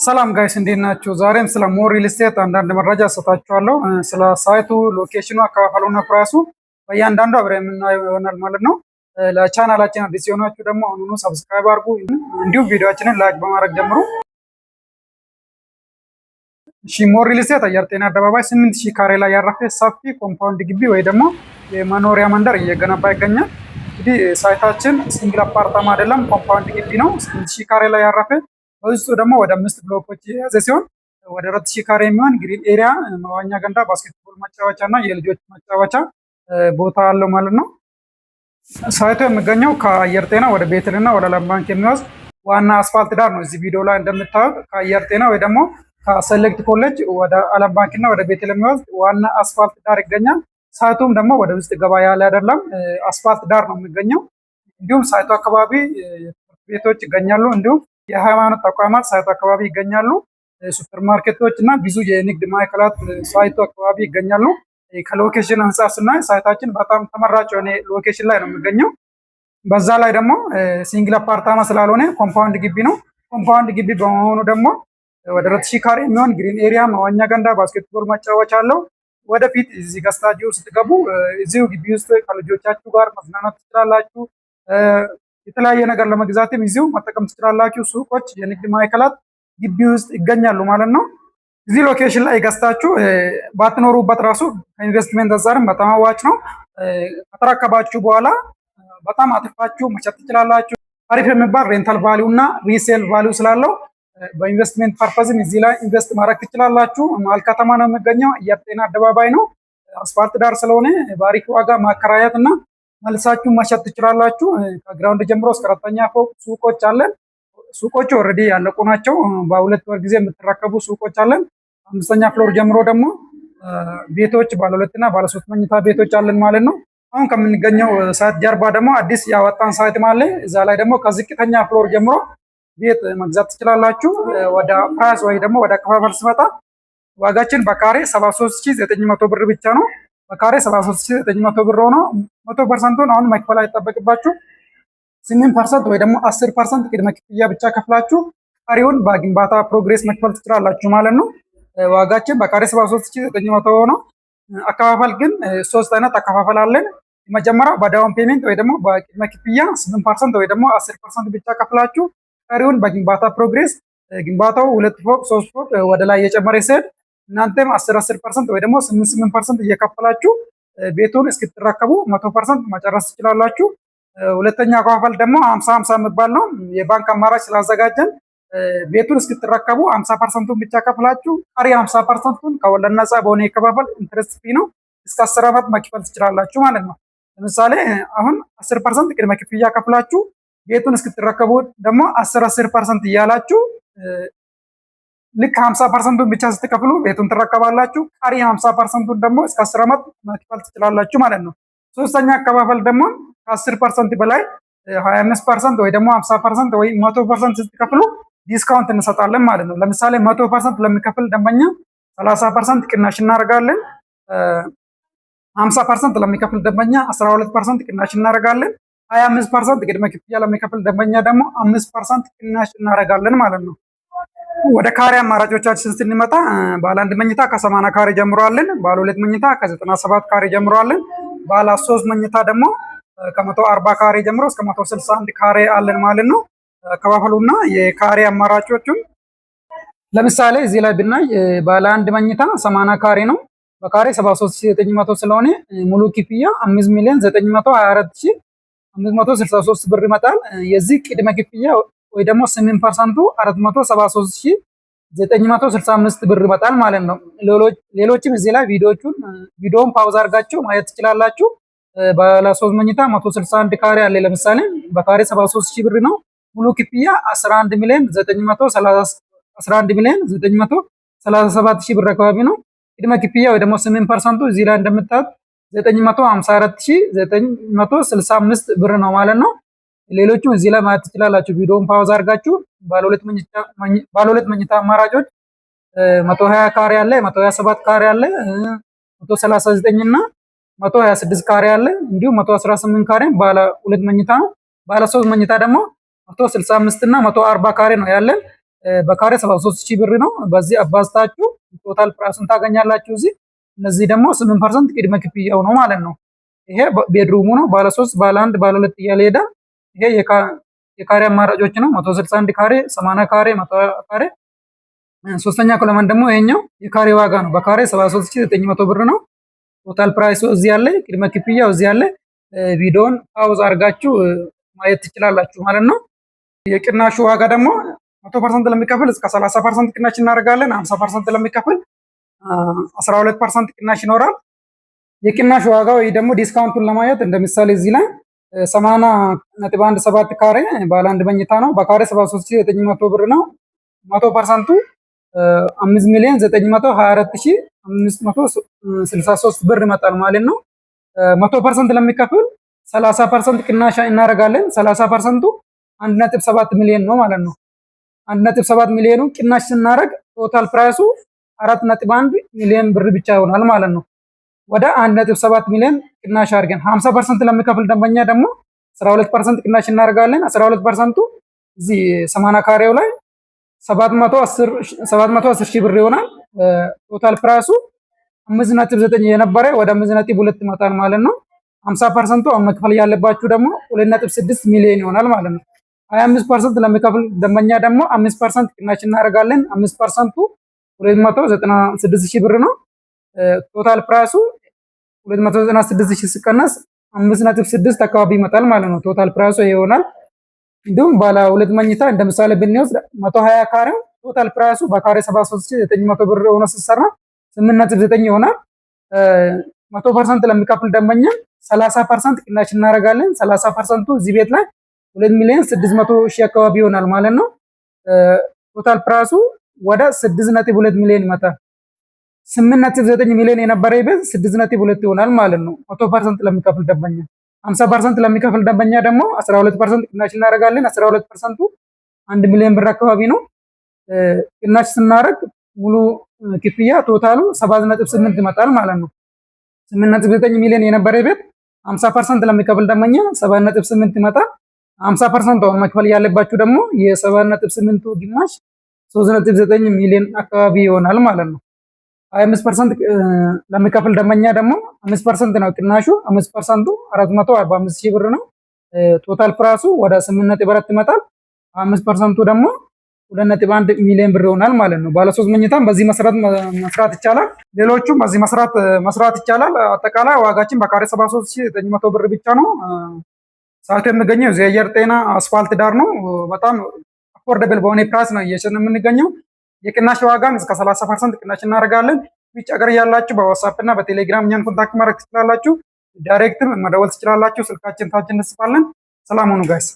ሰላም guys፣ እንዴት ናችሁ? ዛሬም ስለ ሞር ሪል ስቴት አንዳንድ መረጃ እሰጣችኋለሁ። ስለ site ኡ፣ location ኡ፣ አከፋፈሉና price ኡ በእያንዳንዱ አብረን የምናየው ይሆናል ማለት ነው። ለቻናላችን አዲስ የሆናችሁ ደግሞ አሁኑኑ subscribe አድርጉ፣ እንዲሁም ቪዲዮአችንን like በማድረግ ጀምሩ። እሺ፣ ሞር ሪል ስቴት አየር ጤና አደባባይ 8000 ካሬ ላይ ያረፈ ሰፊ compound ግቢ ወይ ደግሞ የመኖሪያ መንደር እየገነባ ይገኛል። እንግዲህ site ኣችን single አፓርታማ አይደለም፣ compound ግቢ ነው። 8000 ካሬ ላይ ያረፈ፣ በውስጡ ደግሞ ወደ አምስት ብሎኮች የያዘ ሲሆን ወደ 4000 ካሬ የሚሆን green area፣ መዋኛ ገንዳ፣ basketball መጫወቻ እና የልጆች መጫወቻ ቦታ አለው ማለት ነው። Site ኡ የሚገኘው ከአየር ጤና ወደ ቤቴልና ወደ ዓለም ባንክ የሚወስድ ዋና አስፋልት ዳር ነው። እዚህ ቪዲዮ ላይ እንደምታዩት ከአየር ጤና ወይ ደግሞ ከሰሌክት ኮሌጅ ወደ ዓለም ባንክ እና ወደ ቤቴል የሚወስድ ዋና አስፋልት ዳር ይገኛል። Site ኡም ደግሞ ወደ ውስጥ ገባ ያለ አይደለም፣ አስፋልት ዳር ነው የሚገኘው። እንዲሁም site ኡ አካባቢ ትምህርት ቤቶች ይገኛሉ። እንዲሁም የሃይማኖት ተቋማት site ኡ አካባቢ ይገኛሉ። ሱፐር ማርኬቶች እና ብዙ የንግድ ማዕከላት site ኡ አካባቢ ይገኛሉ። ከ location አንጻር ስናይ site ኣችን በጣም ተመራጭ የሆነ location ላይ ነው የሚገኘው። በዛ ላይ ደግሞ single አፓርታማ ስላልሆነ compound ግቢ ነው። Compound ግቢ በመሆኑ ደግሞ ወደ 4000 ካሬ የሚሆን green area፣ መዋኛ ገንዳ፣ basketball መጫወቻ አለው። ወደፊት እዚህ ገዝታችሁ ስትገቡ እዚሁ ግቢ ውስጥ ከልጆቻችሁ ጋር መዝናናት ትችላላችሁ። የተለያየ ነገር ለመግዛትም እዚሁ መጠቀም ትችላላችሁ። ሱቆች፣ የንግድ ማዕከላት ግቢ ውስጥ ይገኛሉ ማለት ነው። እዚህ location ላይ ገዝታችሁ ባትኖሩበት ራሱ ከኢንቨስትመንት አንጻርም በጣም አዋጭ ነው። ከተረከባችሁ በኋላ በጣም አትርፋችሁ መሸጥ ትችላላችሁ። አሪፍ የሚባል rental value እና resale value ስላለው በ investment purpose ም እዚህ ላይ invest ማድረግ ትችላላችሁ። መሀል ከተማ ነው የሚገኘው። አየር ጤና አደባባይ ነው። አስፋልት ዳር ስለሆነ በአሪፍ ዋጋ ማከራየት እና መልሳችሁ መሸጥ ትችላላችሁ። ከ ground ጀምሮ እስከ አራተኛ ፎቅ ሱቆች አለን። ሱቆቹ already ያለቁ ናቸው። በ2 ወር ጊዜ የምትረከቡ ሱቆች አለን። አምስተኛ floor ጀምሮ ደግሞ ቤቶች፣ ባለ ሁለትና ባለ ሶስት መኝታ ቤቶች አለን ማለት ነው። አሁን ከምንገኘው site ጀርባ ደግሞ አዲስ ያወጣን site አለ። እዛ ላይ ደግሞ ከዝቅተኛ floor ጀምሮ ቤት መግዛት ትችላላችሁ። ወደ price ወይ ደግሞ ወደ አከፋፈል ስመጣ ዋጋችን በካሬ 73,900 ብር ብቻ ነው። በካሬ 73,900 ብር ሆኖ 100% ኡን አሁን መክፈል አይጠበቅባችሁ። 8% ወይ ደግሞ 10% ቅድመ ክፍያ ብቻ ከፍላችሁ ቀሪውን በግንባታ progress መክፈል ትችላላችሁ ማለት ነው። ዋጋችን በካሬ 73,900 ሆኖ አከፋፈል ግን ሶስት አይነት አከፋፈል አለን። የመጀመሪያው በ down payment ወይ ደግሞ በቅድመ ክፍያ 8% ወይ ደግሞ 10% ብቻ ከፍላችሁ ቀሪውን በግንባታ progress፣ ግንባታው ሁለት ፎቅ፣ ሶስት ፎቅ ወደ ላይ እየጨመረ ሲሄድ እናንተም 10 10% ወይ ደግሞ 8 8% እየከፈላችሁ ቤቱን እስክትረከቡ 100% መጨረስ ትችላላችሁ። ሁለተኛ አከፋፈል ደግሞ 50 50 የሚባል ነው። የባንክ አማራጭ ስላዘጋጀን ቤቱን እስክትረከቡ 50% ኡን ብቻ ከፍላችሁ ቀሪ 50% ኡን ከወለድ ነፃ በሆነ የከፋፈል፣ interest free ነው፣ እስከ 10 ዓመት መክፈል ትችላላችሁ ማለት ነው። ለምሳሌ አሁን 10% ቅድመ ክፍያ ከፍላችሁ ቤቱን እስክትረከቡ ደግሞ 10 10% እያላችሁ ልክ 50% ኡን ብቻ ስትከፍሉ ቤቱን ትረከባላችሁ። ቀሪ 50% ኡን ደግሞ እስከ 10 ዓመት መክፈል ትችላላችሁ ማለት ነው። ሶስተኛ አከፋፈል ደግሞ ከ10% በላይ 25% ወይ ደግሞ 50% ወይ 100% ስትከፍሉ discount እንሰጣለን ማለት ነው። ለምሳሌ 100% ለሚከፍል ደንበኛ 30% ቅናሽ እናደርጋለን። 50% ለሚከፍል ደንበኛ 12% ቅናሽ እናደርጋለን። 25% ቅድመ ክፍያ ለሚከፍል ደንበኛ ደግሞ 5% ቅናሽ እናደርጋለን ማለት ነው። ወደ ካሬ አማራጮቻችን ስንመጣ ባለ አንድ መኝታ ከ80 ካሬ ጀምሮ አለን። ባለ ሁለት መኝታ ከ97 ካሬ ጀምሮ አለን። ባለ ሶስት መኝታ ደግሞ ከ140 ካሬ ጀምሮ እስከ 161 ካሬ አለን ማለት ነው። አከፋፈሉና የካሬ አማራጮቹም ለምሳሌ እዚህ ላይ ብናይ ባለ አንድ መኝታ 80 ካሬ ነው። በካሬ 73,900 ስለሆነ ሙሉ ክፍያ 5 ሚሊዮን 924,563 ብር ይመጣል። የዚህ ቅድመ ክፍያ ወይ ደግሞ 8% ኡ 473,965 ብር ይመጣል ማለት ነው። ሌሎችም እዚህ ላይ ቪዲዮቹን ቪዲዮውን pause አድርጋችሁ ማየት ትችላላችሁ። ባለ ሶስት መኝታ 161 ካሬ አለ። ለምሳሌ በካሬ 73,000 ብር ነው። ሙሉ ክፍያ 11 ሚሊዮን 937 ሺህ ብር አካባቢ ነው። ቅድመ ክፍያ ወይ ደግሞ 8% ኡ እዚህ ላይ እንደምታዩት 954,965 ብር ነው ማለት ነው። ሌሎቹም እዚህ ላይ ማየት ትችላላችሁ። ቪዲዮውን pause አድርጋችሁ ባለ ሁለት መኝታ አማራጮች 120 ካሬ አለ፣ 127 ካሬ አለ፣ 139 እና 126 ካሬ አለ። እንዲሁም 118 ካሬ ባለ ሁለት መኝታ ነው። ባለ ሶስት መኝታ ደግሞ 165 እና 140 ካሬ ነው ያለን። በካሬ 73 ሺህ ብር ነው። በዚህ አባዝታችሁ total price ኡን ታገኛላችሁ። እዚህ እነዚህ ደግሞ 8% ቅድመ ክፍያው ነው ማለት ነው። ይሄ bedroom ኡ ነው። ባለ 3፣ ባለ 1፣ ባለ 2 እያለ ሄዳል። ይሄ የካሬ አማራጮች ነው። 161 ካሬ፣ 80 ካሬ፣ 100 ካሬ። ሶስተኛ column ደግሞ ይሄኛው የካሬ ዋጋ ነው። በካሬ 73900 ብር ነው። Total price ኡ እዚህ ያለ፣ ቅድመ ክፍያው እዚህ ያለ። ቪዲዮን pause አድርጋችሁ ማየት ትችላላችሁ ማለት ነው። የቅናሹ ዋጋ ደግሞ 100% ለሚከፍል እስከ 30% ቅናሽ እናደርጋለን። 50% ለሚከፍል 12% ቅናሽ ይኖራል። የቅናሽ ዋጋ ወይ ደግሞ discount ኡን ለማየት እንደ ምሳሌ እዚህ ላይ 80.17 ካሬ ባለ አንድ መኝታ ነው። በካሬ 73900 ብር ነው። 100% ኡ 5,924,563 ብር ይመጣል ማለት ነው። 100% ለሚከፍል 30% ቅናሽ እናደርጋለን። 30% ኡ 1.7 ሚሊዮን ነው ማለት ነው። 1.7 ሚሊዮኑ ቅናሽ ስናደርግ total price ኡ 4.1 ሚሊዮን ብር ብቻ ይሆናል ማለት ነው። ወደ 1.7 ሚሊዮን ቅናሽ አድርገን 50% ለሚከፍል ደንበኛ ደግሞ 12% ቅናሽ እናደርጋለን። 12% ኡ እዚህ 80 ካሬው ላይ 710 ሺህ ብር ይሆናል። Total price ኡ 5.9 የነበረ ወደ 5.2 ይመጣል ማለት ነው። 50% ኡ አሁን መክፈል ያለባችሁ ደግሞ 2.6 ሚሊዮን ይሆናል ማለት ነው። 25% ለሚከፍል ደንበኛ ደግሞ 5% ቅናሽ እናደርጋለን። 5% ኡ 296 ሺህ ብር ነው። Total price ኡ 296 ሺህ ሲቀነስ 5.6 አካባቢ ይመጣል ማለት ነው። Total price ኡ ይሆናል። እንዲሁም ባለ ሁለት መኝታ እንደ ምሳሌ ብንወስድ 120 ካሬው total price ኡ በካሬ 73900 ብር ሆኖ ሲሰራ 8.9 ይሆናል። 100% ለሚከፍል ደንበኛ 30% ቅናሽ እናደርጋለን። 30% ኡ እዚህ ቤት ላይ 2,600,000 አካባቢ ይሆናል ማለት ነው። Total price ኡ ወደ 6.2 ሚሊዮን ይመጣል። 8.9 ሚሊዮን የነበረ ቤት 6.2 ይሆናል ማለት ነው። 100% ለሚከፍል ደንበኛ፣ 50% ለሚከፍል ደንበኛ ደግሞ 12% ቅናሽ እናደርጋለን። 12% ኡ 1 ሚሊዮን ብር አካባቢ ነው። ቅናሽ ስናደርግ ሙሉ ክፍያ total ኡ 7.8 ይመጣል ማለት ነው። 8.9 ሚሊዮን የነበረ ቤት 50% ለሚከፍል ደንበኛ 7.8 ይመጣል። 50% አሁን መክፈል ያለባችሁ ደግሞ የ7.8ቱ ግማሽ 3.9 ሚሊዮን አካባቢ ይሆናል ማለት ነው። 25% ለሚከፍል ደንበኛ ደግሞ 5% ነው ቅናሹ። 5% ኡ 445 ሺህ ብር ነው። Total price ኡ ወደ 8.4 ይመጣል። 5% ኡ ደግሞ 2.1 ሚሊዮን ብር ይሆናል ማለት ነው። ባለ ሶስት መኝታም በዚህ መሰረት መስራት ይቻላል። ሌሎቹም በዚህ መሰረት መስራት ይቻላል። አጠቃላይ ዋጋችን በካሬ 73900 ብር ብቻ ነው። Site ኡ የሚገኘው እዚህ አየር ጤና አስፋልት ዳር ነው። በጣም affordable በሆነ price ነው እየሸጥን የምንገኘው። የቅናሽ ዋጋም እስከ 30% ቅናሽ እናደርጋለን። ውጭ ሀገር ያላችሁ በ WhatsApp እና በቴሌግራም እኛን contact ማድረግ ትችላላችሁ። Direct ም መደወል ትችላላችሁ። ስልካችን ታች እንጽፋለን። ሰላም ሁኑ guys።